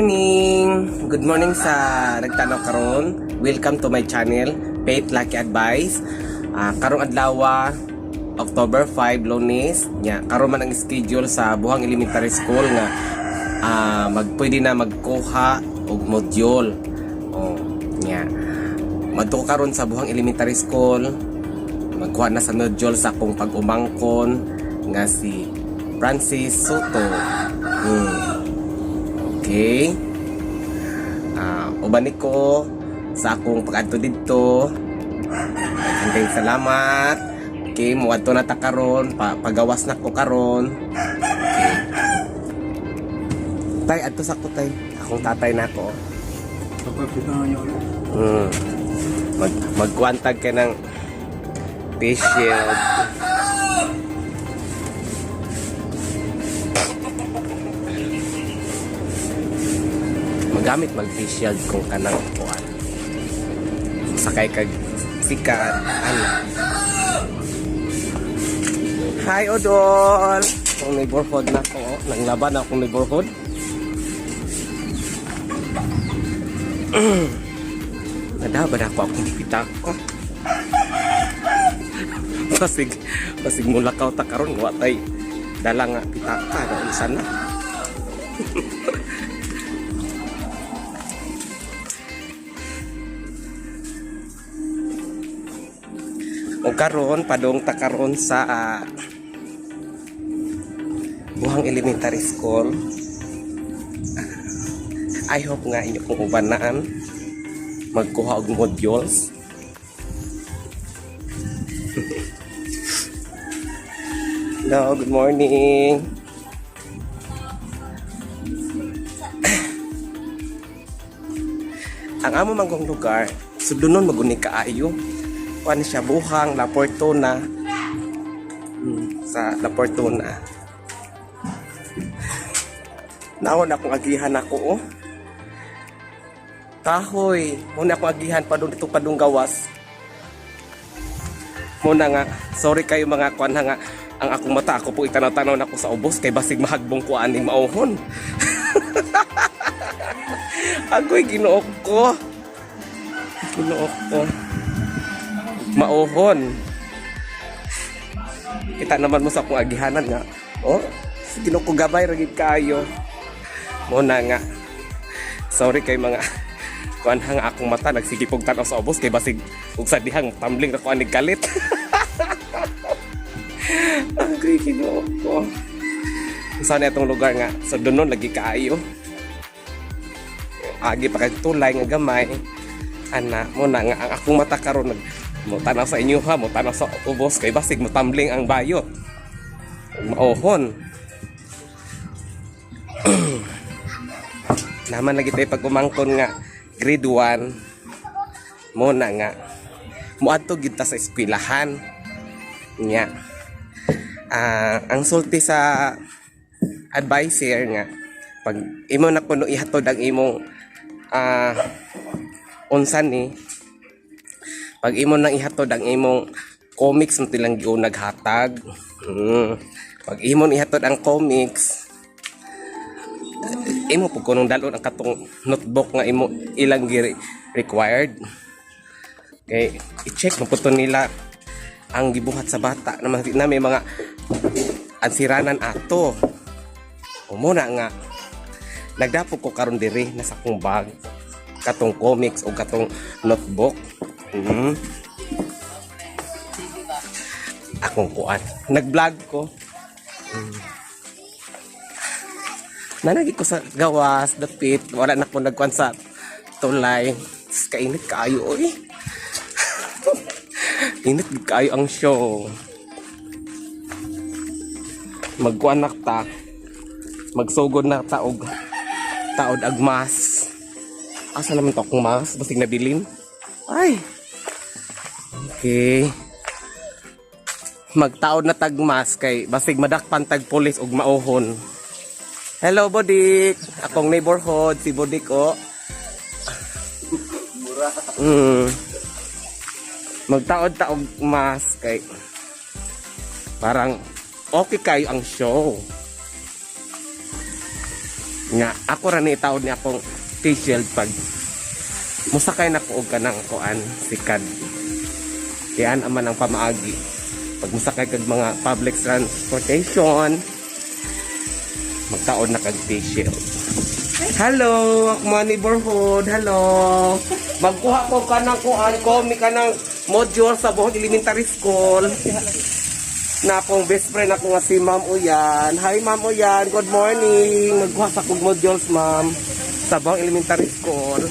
Morning! Good morning sa nagtanaw karon. Welcome to my channel, Faith Lucky Advice. Karong adlaw, October 5, Lunes. Nya, karon man ang schedule sa Buhang Elementary School nga magpwede na magkuha og module. Oh, nya. Madto ko karon sa Buhang Elementary School. Magkuha na sa module sa akong pag-umangkon nga si Francis Soto. Okay. Uban ko sa akong pag-adto didto. Daghang salamat. Okay, muadto na ta karon, pagawas na ko karon. Okay. Tay, adto sa ko, tay. Akong tatay na ako. Magkwantag ka ng face shield. Magamit mag face shield kung kanang kuan. Sakay kag sikat ano. Hi, Odol. Akong neighborhood na ko, oh. Nanglaban na akong neighborhood. Nadaba na ako akong pitak ko. Basig mulakaw ta karon, wa tay dala nga pitaka na unsa na. O karon padong ta karon sa Buhang Elementary School. I hope nga inyo kong ubanaan magkuha og modules. Hello, good morning. Ang amo manggong lugar, sudlonon maguni kaayo. Kuan siya, Buhang, La Fortuna. Sa La Fortuna. Naon akong agihan ako, oh. Kahoy, muna akong agihan pa dito padung gawas. Muna nga, sorry kayo mga kuan ha nga ang akong mata ako po itanaw-tanaw na ko sa ubos kay basig mahagbong ko aning mauhon. Agoy, Ginoo ko. Ginoo ko. Mauhon. Kita naman mo sa akong agihanan nga. Oh, Ginoo ko, gabay ra gid kaayo. Muna nga. Sorry kay mga kuan ha nga akong mata nagsige pog tan-aw sa ubos kay basig ug sa dihang tumbling ra ko aning kalit. Agoy, Ginoo ko. Sana itong lugar nga sa dunon lagi kaayo. Agi pa kay tulay nga gamay. Ana, mo na nga ang akong mata karon nag mo tanaw sa inyo ha, mo tanaw sa ubos kay basig mo tumbling ang bayot. Ug mauhon. Naman lagi tayo pag umangkon nga grade 1 mo na nga muadto gid ta sa eskwelahan nya. Ang sulti sa advisor nga pag imo na kuno ihatod ang imong unsa ni, pag imo nang ihatod ang imong comics mo tilang giunag hatag. Pag imo na ihatod ang comics, imo pud kunong dalon ang katong notebook nga imo ilang gi required kay i-check mo pud to nila ang gibuhat sa bata na, na may mga ansiranan ato. O muna nga nagdapog ko karon diri na sa akong bag katong comics o katong notebook. Akong kuan, nag-vlog ko. Nanagi ko sa gawas dapit, wala na ko nagkuan sa tulay. Kainit kaayo oy. Init gid kaayo ang show. Magkuan na ta, magsugod na ta og taod agmas. Asa naman to akong mas? Basig nabilin. Ay, okay, magtaod na tagmas kay basig madakpan tag pulis og mauhon. Hello, Bodik. Akong neighborhood si Bodik, oh. Magtaod ta og mask kay parang okay kayo ang show. Nga ako ra ni itaod ni akong face shield pag musakay na ko og kanang kuan sikad. Kaya aman ang pamaagi. Pag musakay kag mga public transportation, magtaod na kag face shield. Hello, ako mga neighborhood. Hello. Magkuha ko kanang kuan ko, mi kanang module sa Buhok Elementary School. Na akong best friend ako nga si Ma'am Uyan. Hi, Ma'am Uyan, good morning. Magkuha sa kog modules, Ma'am, sa Buhok Elementary School.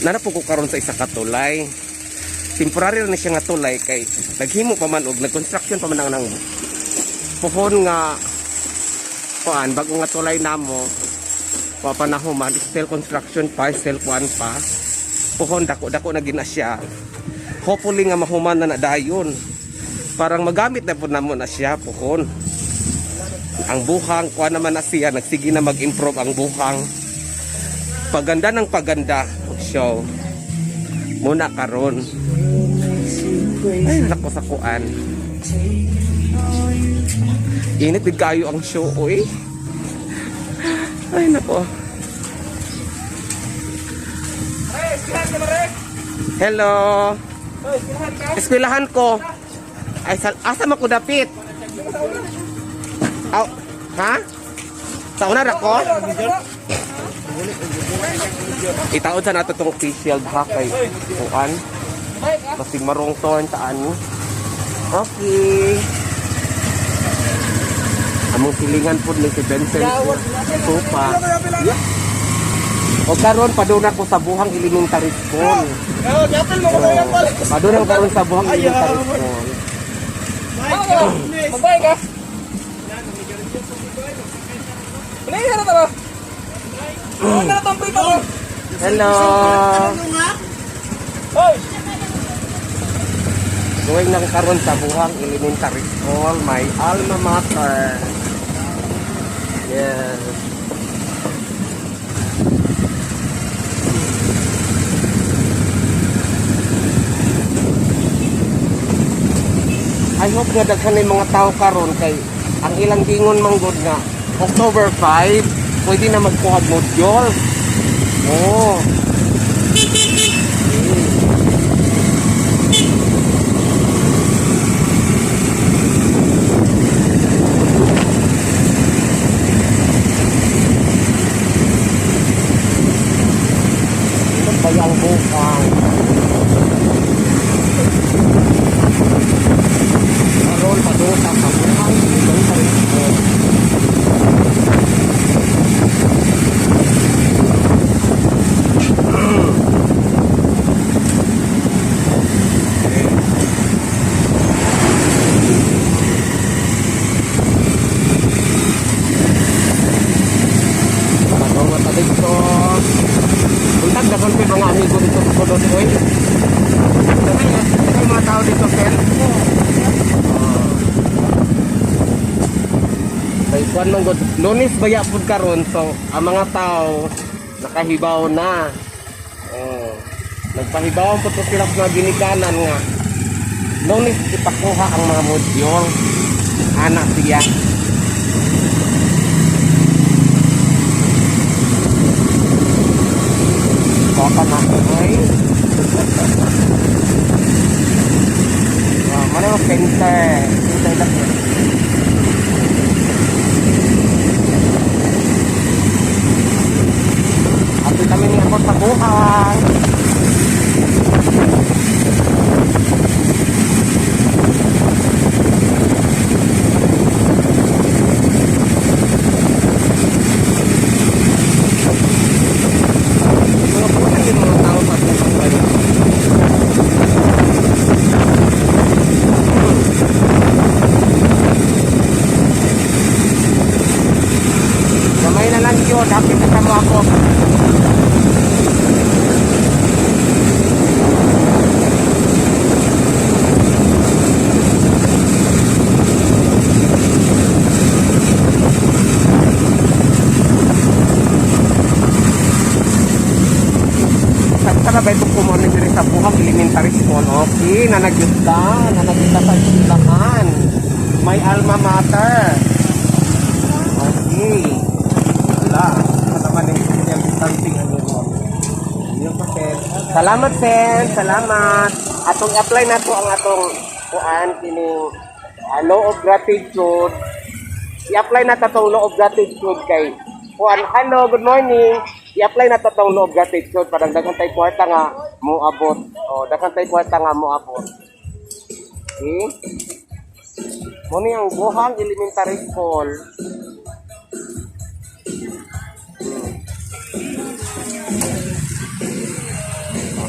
Nana po ko karon sa isa ka tulay. Temporary ra ni siya nga tulay kay naghimo pa man og nag-construction pa man ang nang puhon nga kuan bago nga tulay namo wa pa na human, still construction pa, still kuan pa, puhon dako dako na gina siya. Hopefully nga mahuman na na dayon, parang magamit na po namo na siya puhon. Ang buhang kuan naman na siya, nagsige na mag-improve ang buhang, paganda ng paganda show muna karon. Ay nako, sa kuan, init din kayo ang show, oy. Ay nako. Hello. Eskwelahan ko. Ay, asa man ko dapit? Aw, ha? Sa una ra ko? Itaod sa nato tong face shield ha kay kuan. Basig marong torn taan ni. Okay. Among silingan po ni si Vincent Sopa. O karon paduna ko sa Buhang Elementary School. Paduna ko karon sa Buhang Elementary School. Mabay ka? Play na to. Ano na tong play pa? Hello. Hoy! Going na ko karon sa Buhang Elementary School, my alma mater. Yes. I hope nga daghan na yung mga tao karon kay ang ilang gingon manggod nga October 5 pwede na magkuha og module. Oh. Ito pa yung bukang. Karon padung sa Buhang Elementary School. Padung na ta dito. Untag daghan pa mga amigo dito sa sulod oy. Daghan mga tao dito, sir. Kay kuan man gud, Lunes baya pud karon, so ang mga tao nakahibaw na. Oh. Nagpahibaw po to sila sa mga ginikanan nga Lunes ipakuha ang mga module. Anak siya. Baka na ay. Ah, mana mo center. Center lang yun. Ato kami ni ako sa buhay. Mga buhay yung mga tao sa buhay ba yun? Gamay na lang yun. Happy kasama ako. Sa ba ito kumone diri sa Buhang Elementary School? Okay, nanagyusta. Nanagyusta sa eskwelahan. May alma mater. Okay. Wala. Ano naman yung social distancing ano mo. Yung papel. Salamat, Sen. Salamat. Atong apply na to ang atong kuan kining law of gratitude. I-apply na ta tong law of gratitude kay kuan. Hello, good morning. I-apply na ta tong law of gratitude para daghan tay kwarta nga moabot. O, daghan tay kwarta nga moabot. Okay? Mo ni ang Buhang Elementary School.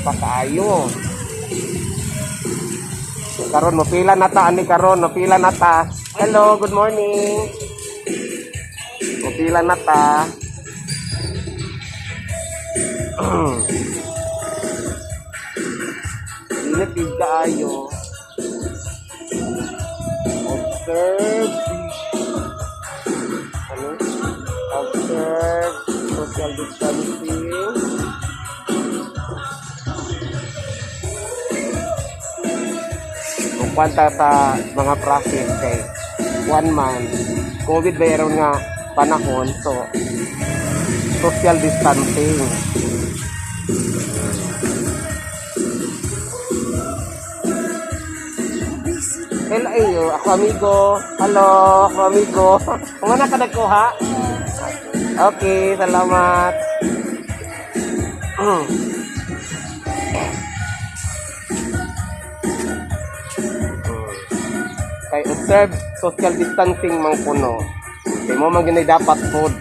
Napakaayo. Karon mo pila na ta ani karon, mo pila na ta. Hello, good morning. Mo pila na ta. Init gid kaayo. Observe. Ano? Observe social distancing. Kung kwanta sa mga profit kay one man COVID ba yaron nga panahon, so social distancing. Hello, ayo, ako amigo. Hello, ako amigo. Kumana ka nagkuha? Okay, salamat. Kay observe social distancing man kuno. Kay mo man gini dapat food.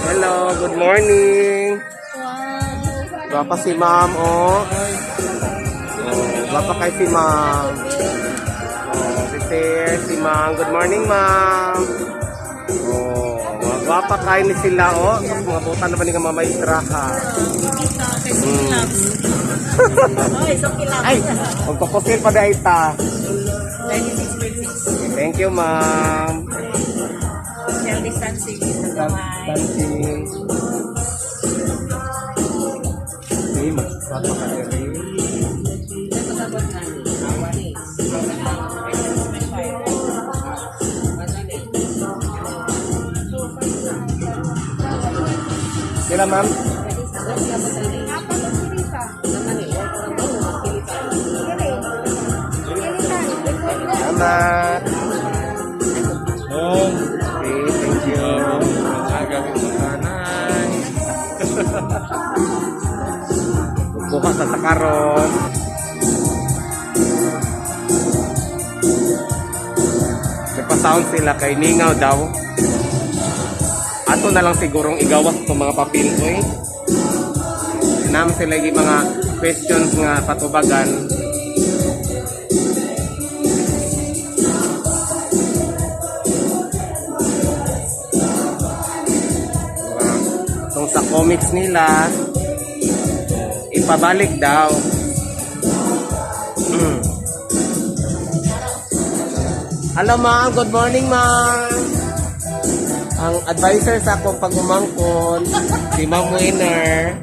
Hello, good morning. Wow. Gwapa si ma'am, oh. Oh, gwapa kay si ma'am. Oh, si sir, si ma'am. Good morning, ma'am. Oh, mga gwapa kayo ni sila, oh. Mga buta naman ni nga mamaestra ha. Ay, magpapasil pa dahil ta. 96.6. Thank you, ma'am. Social distancing is the gamay. Distancing. Okay, mag-start pa ka rin. Pasabot na. Sila, ma'am? Salamat. Okay, thank you. Agawin mo tanay. Bukas na sa karon. Nagpa-sound sila kay Ningaw daw. Ato na lang sigurong igawas itong mga papel ko eh. Naman sila yung mga questions nga patubagan. Itong sa comics nila, ipabalik daw. Hello ma'am, good morning ma'am. Ang advisor sa akong pag-umangkon, si Ma'am Winner.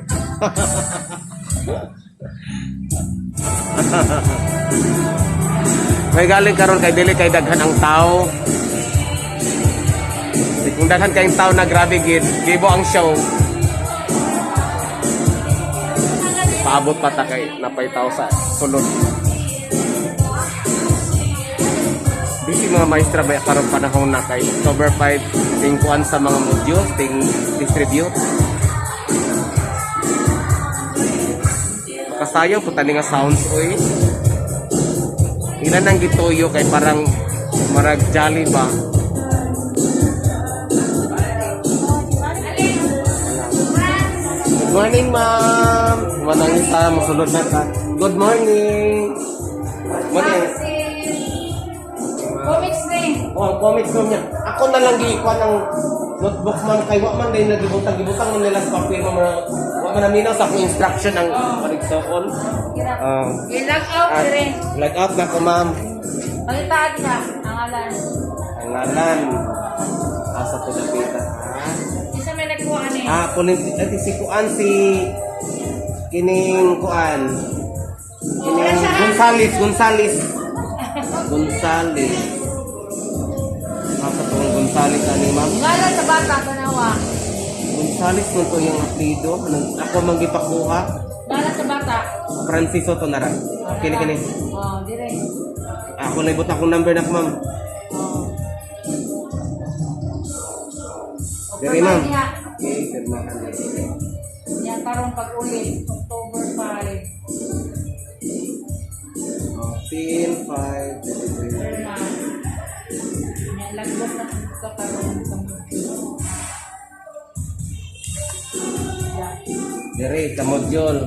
May galing karon kay dili kay daghan ang tao. Kung daghan kayong tao na grabe gid, gibo ang show. Paabot pa ta kay napay tao sa sulod. Busy mga maestra ba karon panahon na kay October 5 ting kuan sa mga modules ting distribute. Makasayaw po tani nga sounds oy. Ilan ang gituyo kay parang marag jolly ba? Good morning, ma'am. Manang isa, masulod na ta. Good morning. Morning. Comics na eh. Oh, comics room niya. Ako na lang giikuan ang notebook, ma'am, kay wa man din nagibutang gibutang man nila sa papel, ma'am. Wa man naminaw sa akong instruction ang panigsoon. I-log out dire. Log out na ko, ma'am. Pangitaan ka ang alan. Ang ngalan. Asa to dapita, ha? Isa may nagkuha ni. Ah, kunin ati si kuan, si kining kuan. Kining Gonzales, Gonzales. Gonzales. Asa to ang Gonzales ani, ma'am? Ngalan sa bata tanawa. Gonzales man to yung apelyido. Ako man gipakuha. Ngalan sa bata. Francisco to nara. Kini kini. Oh, dire. Ako na ibot akong number na ko, ma'am. Oh. Dire, ma'am. Niya, Okay, pirmahan dito. niya karon pag uli October 5. Oh, 10, 5, 23. Pirma. Niya lagbot na sa karon sa module. Yeah. Dire, sa module.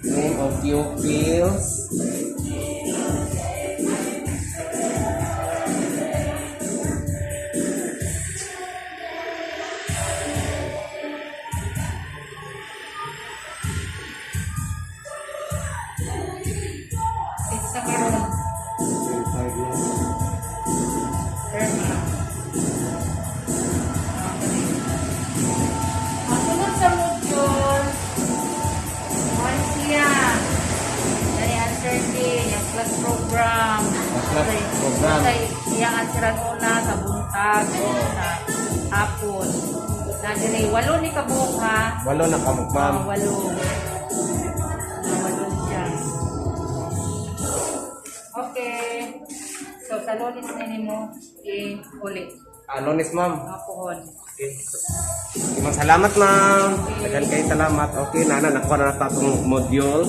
Name of pupils. Sa karon. Pirma. Ang sunod sa module, one siya. Dahil answer din, yung class program. Class program. Kasi iyang answeran una sa buntag, sa hapon. Na dire, walo ni kabuok ha. Walo na kamuk, ma'am. Oh, walo. Walo siya. Okay. So, sa Lunes na nimo i-uli. Ah, Lunes, ma'am. Hapon. Okay. Okay, ma'am. Salamat, ma'am. Daghan kayo salamat. Okay, nana, nakuha na nato atong module.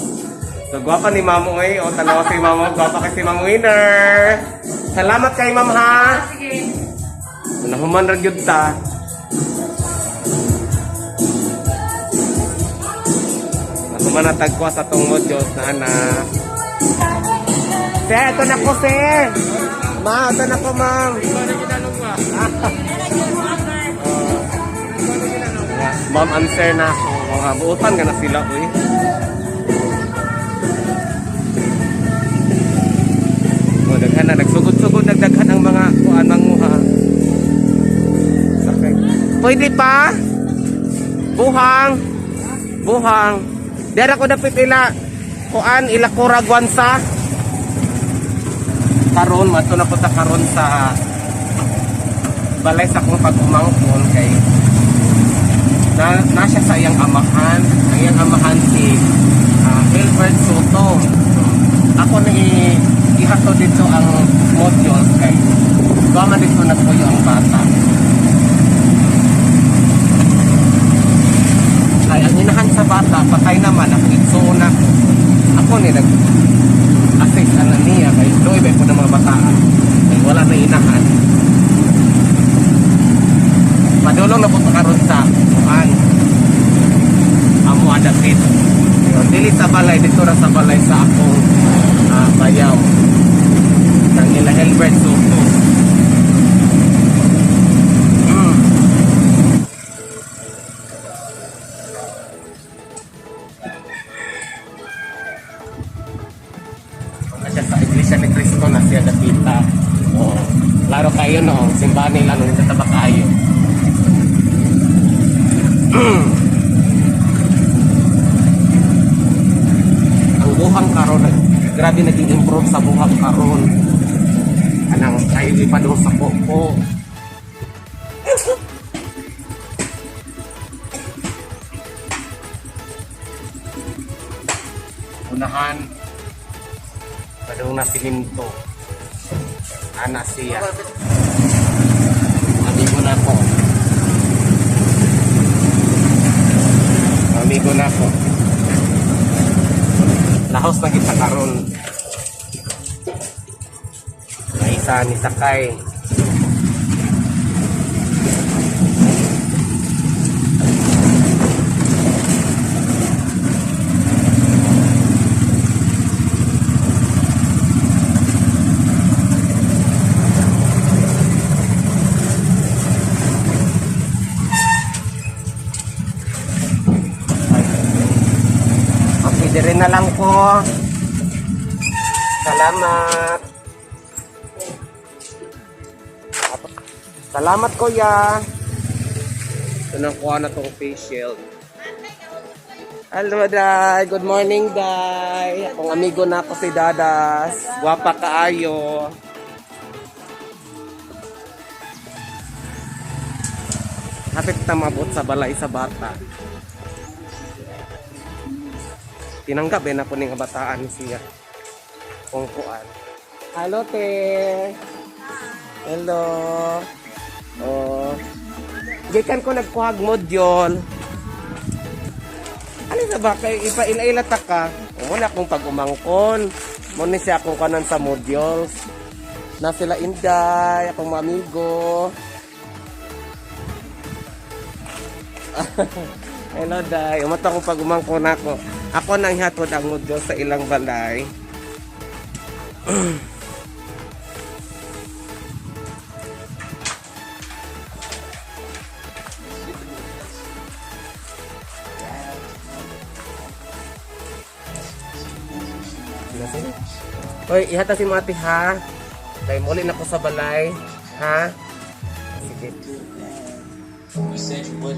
So, gwapa ni ma'am, oy. O, tanawa si ma'am. Gwapa kay si ma'am winner. Salamat kay ma'am, ha. Sige. Nahuman ra gyud ta. Nahuman na tagkuha sa atong modules na ana. Sir, ito na ko, sir. Ma, ito na ko, ma'am. Ma'am, answer na ako. Mga buutan ka na sila, uy. O, daghan na. Nagsugod-sugod, nagdaghan ang mga kuan manguha. Sakay. Pwede pa? Buhang. Buhang. Dara ko dapit ila kuan ila kuragwansa. Karon mato na po ta karon sa balay sa akong pag-umangkon kay na siya sa iyang amahan. Ang iyang amahan si Hilbert Soto. So, ako na ihato dito ang modules kay duha man dito nagpuyo ang bata. Ay, ang inahan sa bata, patay naman ako, igsuon na ako. Ako ni nag assist ana niya kay doy ba po ng mga bataan. Kay wala na inahan. Padulong na po ta karon sa kuan. Amo adapit. Yun, dili sa balay dito ra sa balay sa akong bayaw. Nang ila Helbert Soto. Na siya sa Iglesia ni Cristo na siya dapita. Oo. Klaro kayo no, simbahan nila nung sa kayo. Ang buhang karon grabe naging improve sa buhang karon. Anang kayo ipadong sa koko. Unahan padung na siminto. Ana siya. Amigo na ako. Amigo na ako. Lahos na kita karon. Naisa ni Sakay. Sige, dire na lang ko. Salamat. Salamat, kuya. Ito na, kuha na tong face shield. Hello, Day. Good morning, Day. Akong amigo na ako si Dadas. Gwapa kaayo. Hapit na mabot sa balay sa bata. Tinanggap eh na ko ning kabataan siya. Kung kuan. Hello, te. Hello. Oh. Gikan ko nagkuhag module. Ano na ba? Kay ipaila-ila ta ka. Wala akong pag-umangkon. Mo ni siya akong kanan sa modules. Na sila Inday, akong mga amigo. Hello, Day. Umata akong pag-umangkon ako. Ako nang hatod ang module sa ilang balay. Hoy, ihata si mati ha. Kay muli na ko sa balay, ha? Sige.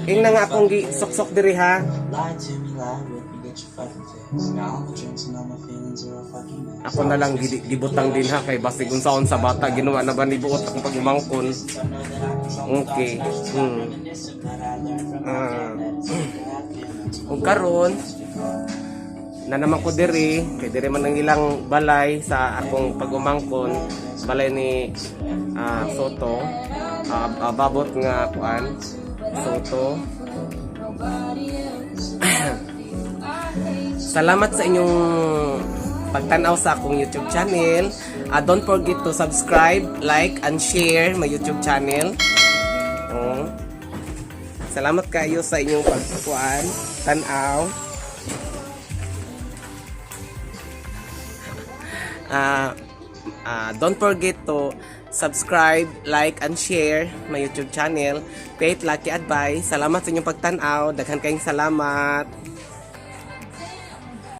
Ing na nga akong gi suksok diri ha. Lie to me, lie with me, get your fucking fix. Now all the drinks and all my feelings are a fucking mess. Ako na lang gibutang din ha kay basig unsaon sa bata ginawa na ba ni buot akong pag-umangkon. I know that I control my Okay. thoughts and actions, reminiscent, but I learned from my dad that it's okay to have feelings. Ug karon na naman ko diri kay diri man ang ilang balay sa akong pag-umangkon, balay ni Soto, babot nga kuan Soto. Salamat sa inyong pagtanaw sa akong YouTube channel. Don't forget to subscribe, like, and share my YouTube channel. Oh. Salamat kayo sa inyong pagkuan, tanaw. Don't forget to subscribe, like, and share my YouTube channel, Faith Lucky Advice. Salamat sa inyong pagtanaw. Daghan kayong salamat.